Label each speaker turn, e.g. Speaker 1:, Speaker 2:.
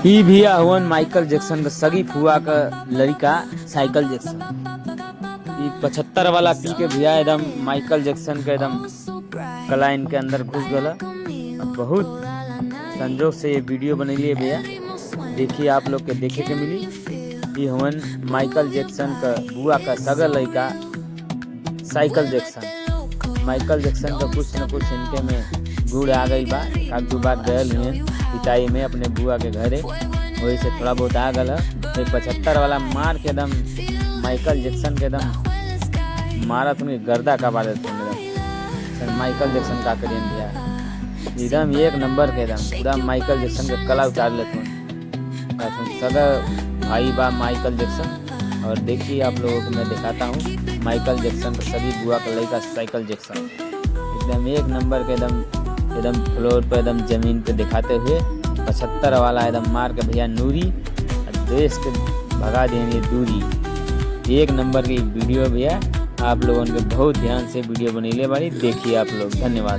Speaker 1: ई भैया हवन माइकल जैक्सन के सगी फुआ क लड़का साइकिल जैक्सन। ई 75 वाला पी के भैया एकदम माइकल जैक्सन के एकदम कला इनके अंदर घुस गला। बहुत संजोग से ये वीडियो बनैली है भैया, देखिए आप लोग के देखे के मिली। ई हवन माइकल जैक्सन का बुआ का सगा लड़का साइकिल जैक्सन। माइकल जैक्सन का कुछ न कुछ इनके में गुण आ गई बा। एक दो बार गए हुए पिताई में अपने बुआ के घरे, वही से थोड़ा बहुत आ गल। 75 वाला मार के एकदम माइकल जैक्सन के एकदम मारा तुम गर्दा का बात सर। माइकल जैक्सन का करियन भैया, एकदम एक नंबर के एकदम पूरा माइकल जैक्सन के कला उतार लेते। सगा भाई बा माइकल जैक्सन। और देखिए, आप लोगों को मैं दिखाता हूँ माइकल जैक्सन का सगी बुआ का लड़का साइकिल जैक्सन, एकदम एक नंबर के एकदम एकदम फ्लोर पे, एकदम जमीन पे दिखाते हुए 75 वाला एकदम मार के भैया नूरी और देश के भगा देंगे दूरी। एक नंबर की वीडियो भैया, आप लोगों के बहुत ध्यान से वीडियो बनैले बाड़ी, देखिए आप लोग। धन्यवाद।